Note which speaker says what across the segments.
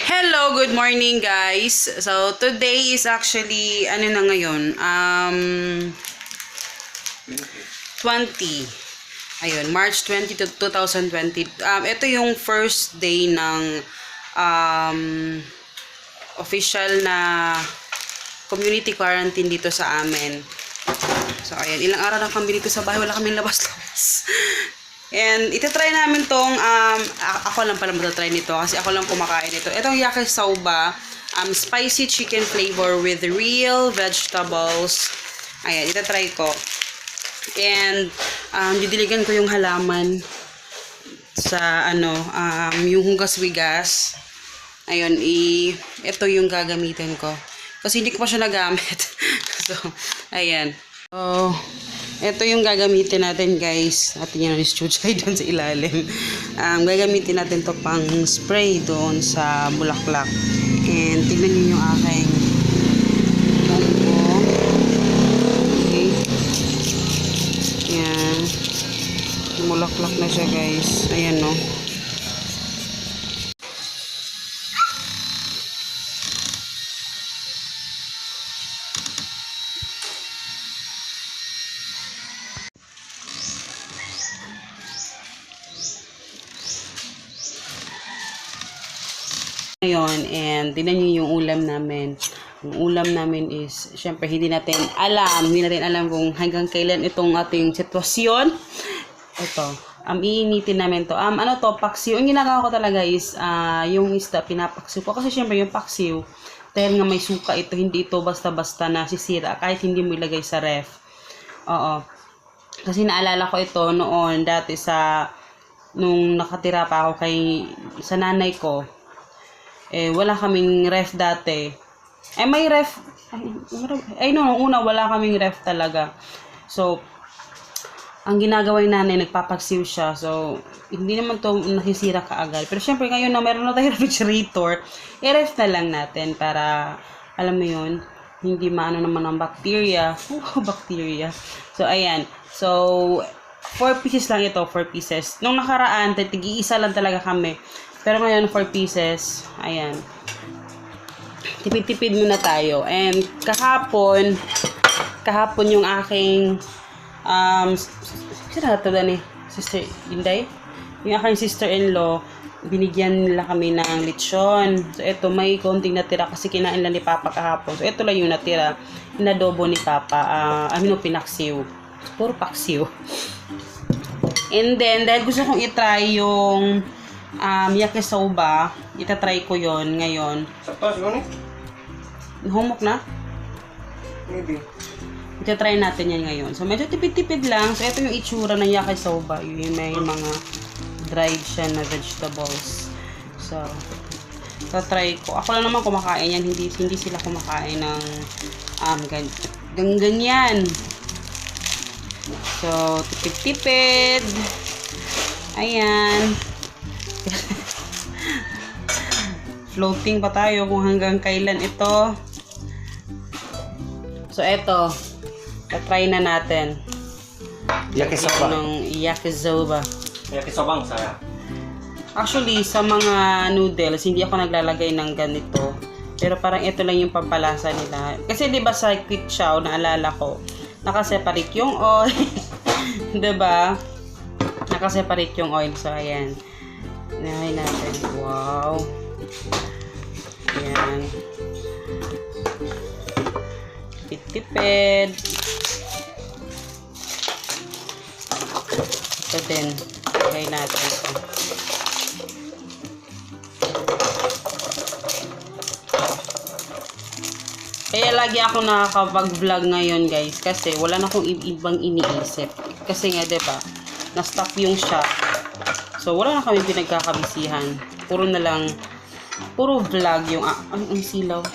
Speaker 1: Hello, good morning guys. So today is actually ano na ngayon? 20. Ayun, March 20 to 2020. Ito yung first day ng official na community quarantine dito sa amin. So ayan, ilang araw na kami dito sa bahay, wala kaming labas-labas. And itatry namin tong ako lang pala matatry nito kasi ako lang kumakain ito. Itong yakisoba, spicy chicken flavor with real vegetables. Ayan, itatry ko. And didiligan ko yung halaman sa yung hugas-wigas. Ayun, ito yung gagamitin ko. Kasi hindi ko pa siya nagamit. So, ayan. So, ito yung gagamitin natin guys. Atin yan is chuchay doon sa ilalim. Gagamitin natin to pang spray doon sa bulaklak. And tignan nyo yung aking Monggo. Okay. Yan. Bulaklak na siya guys. Ayan no. Ngayon, and tignan nyo yung ulam namin. Yung ulam namin is, syempre, hindi natin alam kung hanggang kailan itong ating sitwasyon. Ito, iinitin namin to. Paksiw. Ang ginagawa ko talaga is, yung isda, pinapaksiw ko. Kasi syempre, yung paksiw, dahil nga may suka ito, hindi ito basta-basta nasisira, kahit hindi mo ilagay sa ref. Oo. Kasi naalala ko ito noon, dati nung nakatira pa ako sa nanay ko. Wala kaming ref dati. May ref. Una wala kaming ref talaga. So, ang ginagawa ni nanay, nagpapaksiw siya. So, hindi naman to nasisira kaagad. Pero syempre, ngayon na meron na tayong refrigerator, i-ref na lang natin para, alam mo yun, hindi maano naman ang bacteria. Bacteria. So, ayan. So, 4 pieces lang ito. 4 pieces. Nung nakaraan, tig-iisa lang talaga kami. Pero ngayon, 4 pieces. Ayan. Tipid-tipid muna tayo. And kahapon yung aking Sister Inday? Yung aking sister-in-law, binigyan nila kami ng lechon. So, ito, may konting natira kasi kinain lang ni Papa kahapon. So, ito lang yung natira. Inadobo ni Papa. Pinaksiw. Puro paksiw. And then, dahil gusto kong itry yung yakisoba, itatry ko yon ngayon. Humok na?
Speaker 2: Maybe.
Speaker 1: Itatry natin yan ngayon. So, medyo tipid-tipid lang. So, ito yung itsura ng yakisoba. Yung may mga dried siya na vegetables. So, itatry ko. Ako lang naman kumakain yan. Hindi sila kumakain ng ganyan. So, tipid-tipid. Ayan. Floating pa tayo kung hanggang kailan ito. So, eto. Try na natin.
Speaker 2: Yakisoba.
Speaker 1: Yakisoba.
Speaker 2: Yakisobang saya.
Speaker 1: Actually, sa mga noodles, hindi ako naglalagay ng ganito. Pero parang ito lang yung pampalasa nila. Kasi diba sa quick chow, naalala ko, nakaseparate yung oil. Diba? Nakaseparate yung oil. So, ayan. Nahay natin. Wow. Ayan. Tipid. Ito din. Lagay natin ito. Kaya lagi ako nakakapag-vlog ngayon guys. Kasi wala na akong ibang iniisip. Kasi nga diba, na-stop yung shop. So wala na kami pinagkakabisihan. Puro vlog yung ang silaw.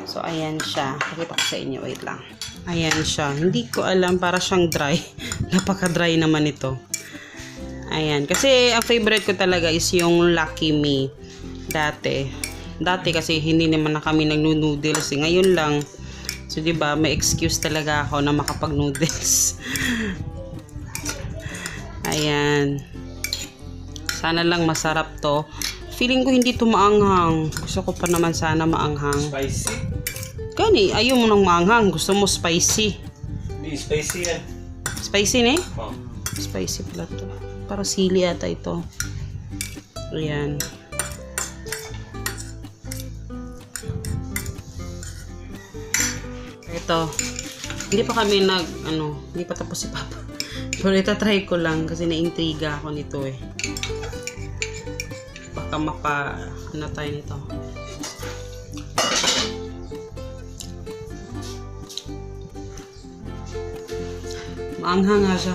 Speaker 1: So, ayan siya. Pakita ko sa inyo. Wait lang. Ayan siya. Hindi ko alam. Para siyang dry. Napaka-dry naman ito. Ayan. Kasi, ang favorite ko talaga is yung Lucky Me. Dati kasi hindi naman na kami nag-noodles. Ngayon lang. So, diba, may excuse talaga ako na makapag-noodles. Ayan. Sana lang masarap to. feeling ko hindi to maanghang. Gusto ko pa naman sana maanghang.
Speaker 2: Spicy?
Speaker 1: Kani, ayaw mo nang maanghang. Gusto mo spicy.
Speaker 2: Hindi, spicy yan.
Speaker 1: Spicy ne?
Speaker 2: Oh.
Speaker 1: Spicy pala to. Para sili ata ito. Ayan. Ito. Hindi pa kami hindi pa tapos si Papa. Pero itatry ko lang kasi naintriga ako nito eh. Baka tayo nito. Maanghang nga siya.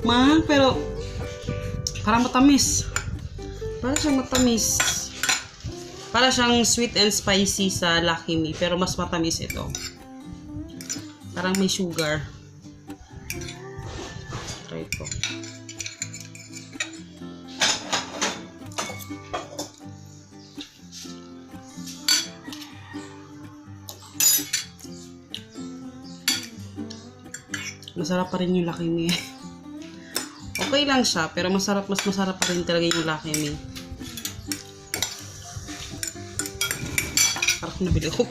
Speaker 1: Mahal, pero parang matamis. Parang siyang matamis. Para siyang sweet and spicy sa Lucky Me, pero mas matamis ito. Parang may sugar. Try ko. Masarap pa rin yung Lucky Me. Okay lang siya, pero mas masarap pa rin talaga yung Lucky Me. Parang nabili ko.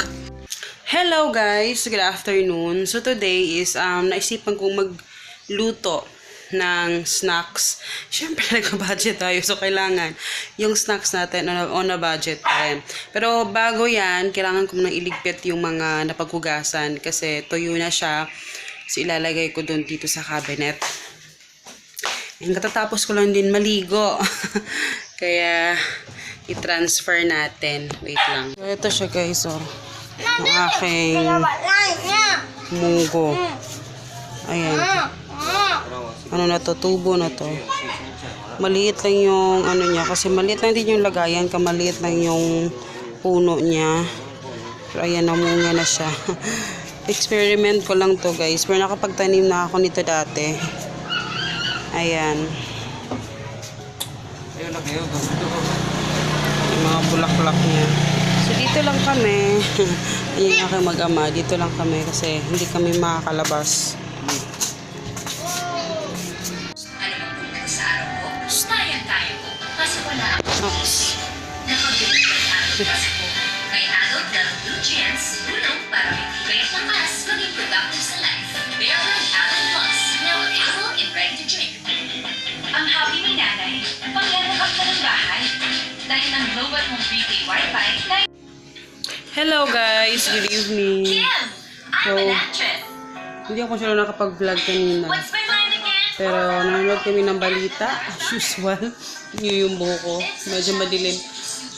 Speaker 1: Hello guys! Good afternoon. So today is, naisipan kong magluto ng snacks. Siyempre, nagka-budget tayo. So, kailangan yung snacks natin on a budget pa rin. Pero bago yan, kailangan ko nang iligpit yung mga napaghugasan kasi tuyo na siya. So, ilalagay ko doon dito sa cabinet. And katatapos ko lang din maligo. Kaya, i-transfer natin. Wait lang. So, ito siya guys, oh. Ang aking Monggo. Ayan. Ano na to? Tubo na to. Maliit lang yung niya. Kasi maliit lang din yung lagayan. Kamaliit lang yung puno niya. Pero ayan, namunga na siya. Experiment ko lang to guys. Pero nakapagtanim na ako nito dati. Ayan. Yung mga bulaklak niya. So dito lang kami. Ayan yung aking mag-ama. Dito lang kami kasi hindi kami makakalabas. Oops.
Speaker 3: May adult ng blue chance, tulong para may lakas maging productive sa life. Meron Allen Plus, now available in ready to drink. Ang happy may nanay, paglalakap ka ng bahay. Dahil ng global mong prepaid wifi,
Speaker 1: Hello guys, good evening.
Speaker 3: Kim! I'm an actress.
Speaker 1: Hindi ako sila nakapag-vlog kanina.
Speaker 3: What's my line again?
Speaker 1: Pero nanonood kami ng balita, as usual. Yung buho ko, medyo madilim.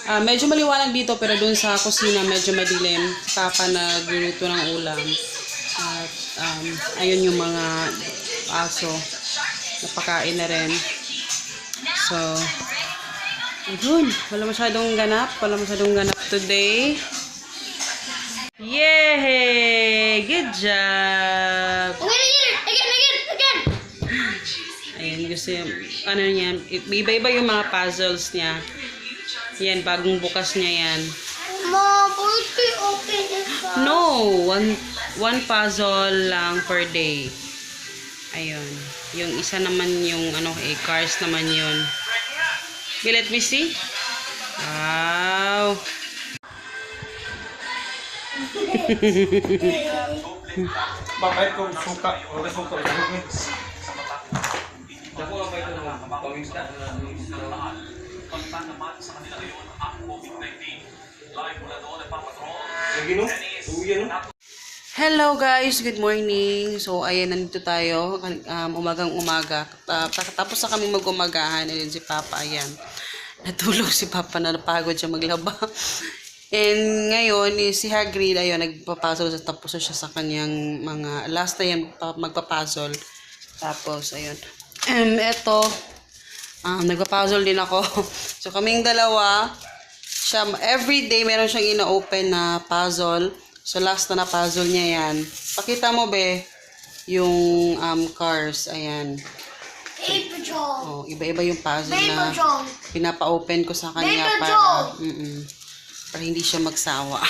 Speaker 1: Medyo maliwanag dito pero dun sa kusina medyo madilim. Papa nagluluto ng ulam. At ayun yung mga aso. Napakain na rin. So, ayun. Wala masyadong ganap today. Yay! Good job!
Speaker 3: Again!
Speaker 1: Ayun, gusto yung, niya, iba-iba yung mga puzzles niya. Yan, bagong bukas niya yan.
Speaker 3: Ma, birthday open is
Speaker 1: No! One puzzle lang per day. Ayun. Yung isa naman yung, cars naman yun. Okay, let me see. Wow!
Speaker 2: Bakit kung suka? Wala suka. Dako lang kayo ng pawis na.
Speaker 1: Hello guys, good morning. So ayan, nandito tayo umagang umaga. Tapos na kami mag-umagahan. Ayun si Papa, ayan. Natulog si Papa, na napagod siya maglaba. And ngayon, si Hagrid, ayun, nagpapasol. Tapos siya sa kanyang mga, last na yan, magpapasol. Tapos, ayun. And eto, nagpapuzzle din ako. So, kaming dalawa, siya, everyday meron siyang ina-open na puzzle. So, last na puzzle niya yan. Pakita mo, be, yung cars. Ayan.
Speaker 3: Paper Joel.
Speaker 1: Oh, iba-iba yung puzzle
Speaker 3: Paper
Speaker 1: na
Speaker 3: Joel.
Speaker 1: pinapa-open ko sa kanya
Speaker 3: Paper
Speaker 1: para,
Speaker 3: Joel.
Speaker 1: para hindi siya magsawa.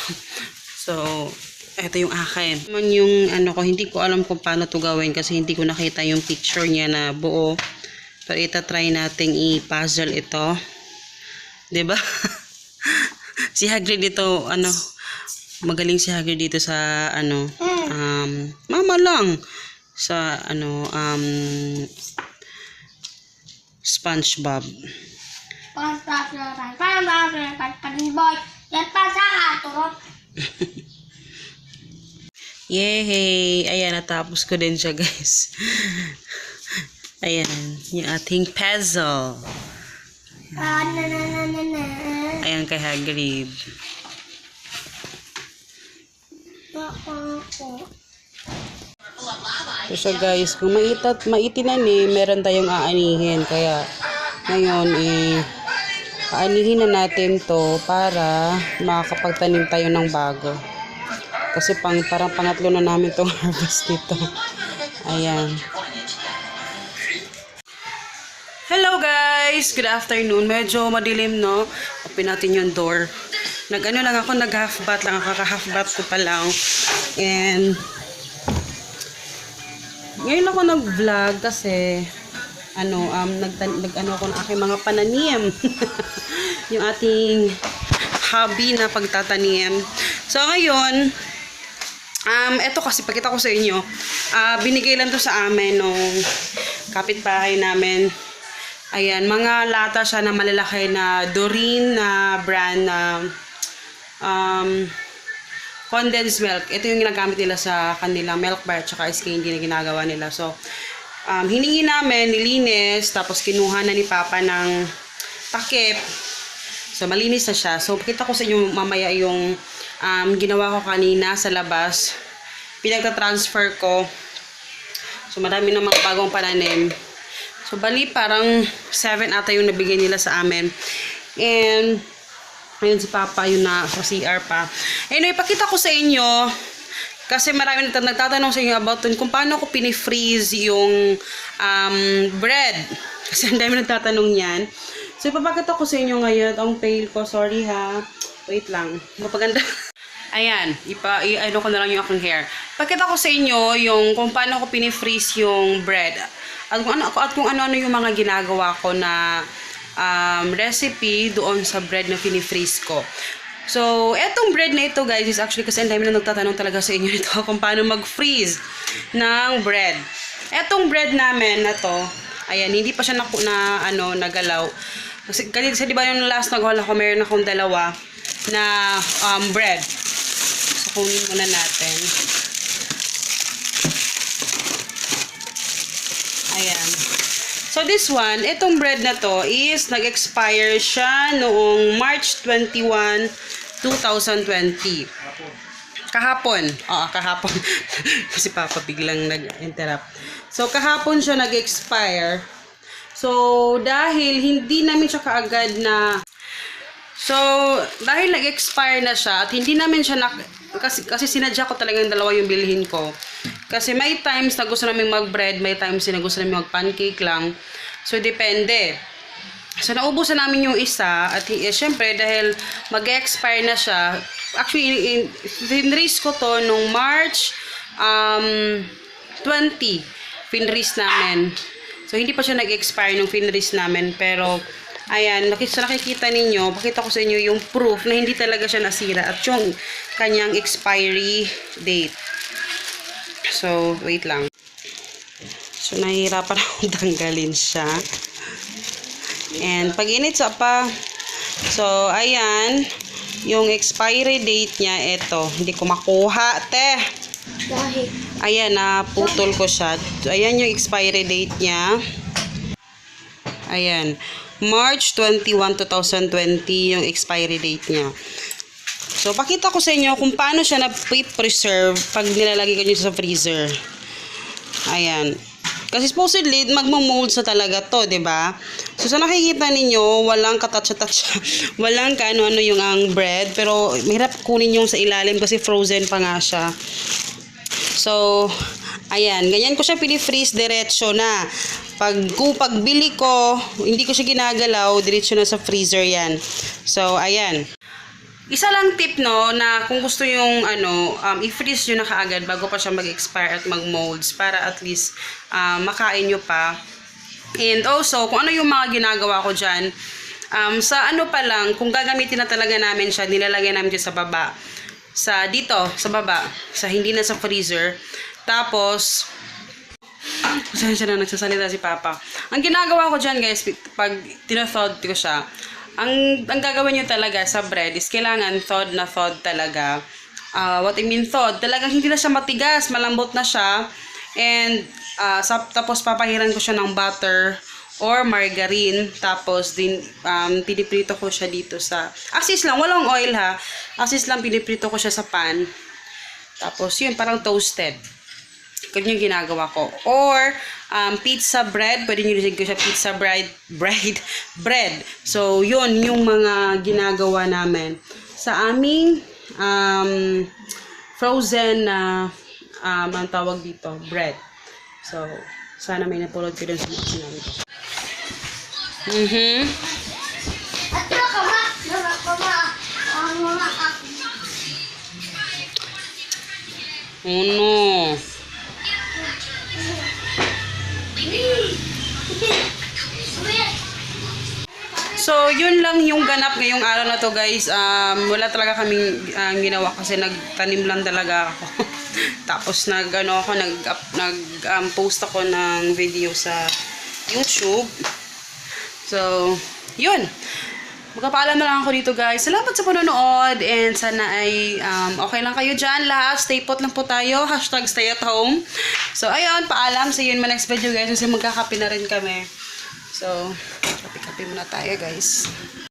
Speaker 1: So, eto yung akin. Yung hindi ko alam kung paano to gawin kasi hindi ko nakita yung picture niya na buo. Pero itatry nating i-puzzle ito. 'Di ba? Si Hagrid dito, magaling si Hagrid dito sa, mama lang. Sa, SpongeBob. Yay! Ayan, natapos ko din siya, guys. Ayan, yung ating puzzle. Ayan kay Hagrid. So siya, guys, kung maitinan meron tayong aanihin. Kaya ngayon aanihin na natin to para makakapagtanim tayo ng bago. Kasi parang pangatlo na namin tong harvest dito. Ayan. Hello guys! Good afternoon. Medyo madilim, no? Open natin yung door. Nag-half bath lang. Kaka-half bath ko pa lang. And ngayon ako nag-vlog kasi nag-ano ako ng aking mga pananim. Yung ating hobby na pagtatanim. So ngayon, eto kasi pakita ko sa inyo. Binigay lang to sa amin nung kapitbahay namin. Ayan, mga lata siya na malalaki na Doreen na brand na condensed milk. Ito yung ginagamit nila sa kanilang milk bar at saka ice candy na ginagawa nila. So, hiningi namin, nilinis, tapos kinuha na ni Papa ng takip. So, malinis na siya. So, pakita ko sa inyo mamaya yung ginawa ko kanina sa labas. Pinagta-transfer ko. So, marami na mga bagong pananim. So, bali parang 7 ata yung nabigay nila sa amin. And, ayun si Papa, yun na sa CR pa. Anyway, ipakita ko sa inyo, kasi marami nagtatanong sa inyo about kung paano ko pinifreeze yung bread. Kasi ang dami nagtatanong yan. So, ipapakita ko sa inyo ngayon, ang pail ko, sorry ha. Wait lang, mapaganda. Ayan, ano ko na lang yung aking hair. Ipakita ko sa inyo yung kung paano ko pinifreeze yung bread. At kung ano-ano yung mga ginagawa ko na recipe doon sa bread na pinifreeze ko. So, etong bread na ito, guys, is actually kasi ang dami na nagtatanong talaga sa inyo nito kung paano mag-freeze ng bread. Etong bread namin na to, ayan, hindi pa siya nagalaw. Kasi di ba yung last nagwala ko, meron akong dalawa na bread. So, kunin muna natin. Ayan. So, this one, itong bread na to is nag-expire siya noong March 21, 2020. Kahapon. Oo, kahapon. Kasi Papa biglang nag-interrupt. So, kahapon siya nag-expire. So, dahil hindi namin siya kaagad na... So, dahil nag-expire na siya at hindi namin siya kasi sinadya ko talagang dalawa yung bilhin ko. Kasi may times na gusto namin mag-bread, may times na gusto namin mag-pancake lang. So, depende. So, naubusan namin yung isa at syempre dahil mag-expire na siya. Actually, finraise ko to nung March 20. Finraise namin. So, hindi pa siya nag-expire nung finraise namin. Pero, ayan, nakikita ninyo, pakita ko sa inyo yung proof na hindi talaga siya nasira at yung kanyang expiry date. So, wait lang. So, nahihirapan akong tanggalin siya. And, pag init pa. So, ayan, yung expiry date niya, ito. Hindi ko makuha, te. Ayan, naputol ko siya. Ayan yung expiry date niya. Ayan. March 21, 2020 yung expiry date niya. So, pakita ko sa inyo kung paano siya na-preserve pag nilalagay ko nyo sa freezer. Ayan. Kasi supposedly, magmamold sa talaga to, ba? Diba? So, sa nakikita ninyo, walang katatsa-tatsa. Walang kaano-ano yung ang bread. Pero, mahirap kunin yung sa ilalim kasi frozen pa nga siya. So, ayan. Ganyan ko siya pinifreeze diretso na. Pagbili ko, hindi ko siya ginagalaw, diretso na sa freezer yan. So, ayan. Isa lang tip, no, na kung gusto yung, i-freeze nyo na kaagad bago pa siya mag-expire at mag-molds para at least makain nyo pa. And also, kung ano yung mga ginagawa ko dyan, sa ano pa lang, kung gagamitin na talaga namin siya, nilalagay namin dyan sa baba. Dito, sa baba. Hindi na sa freezer. Tapos, saan siya na nagsasalita si Papa. Ang ginagawa ko dyan, guys, pag tinathawed ko siya, ang gagawin nyo talaga sa bread is kailangan thawed na thawed talaga. What I mean thawed, talagang hindi na siya matigas, malambot na siya. And, tapos papahiran ko siya ng butter or margarine. Tapos, piniprito ko siya dito sa, axis lang, walang oil ha. Axis lang, piniprito ko siya sa pan. Tapos, yun, parang toasted. Ganyan yung ginagawa ko. Or, pizza bread. Pwede nyo rin ko siya pizza bread. So, yun yung mga ginagawa namin. Sa aming frozen na ang tawag dito, bread. So, sana may napulot ko dun sa mga sinabi ko. Oh no. So, yun lang yung ganap ngayong araw na to, guys. Wala talaga kaming ginawa kasi nagtanim lang talaga ako. Tapos nag-post ako ng video sa YouTube. So, yun. Magpapaalam na lang ako dito, guys. Salamat sa panonood and sana ay okay lang kayo dyan lahat. Stay put lang po tayo. #stay at home. So, ayun. Paalam. See you in my next video, guys. Kasi magkakape na rin kami. So, kape-kape muna tayo, guys.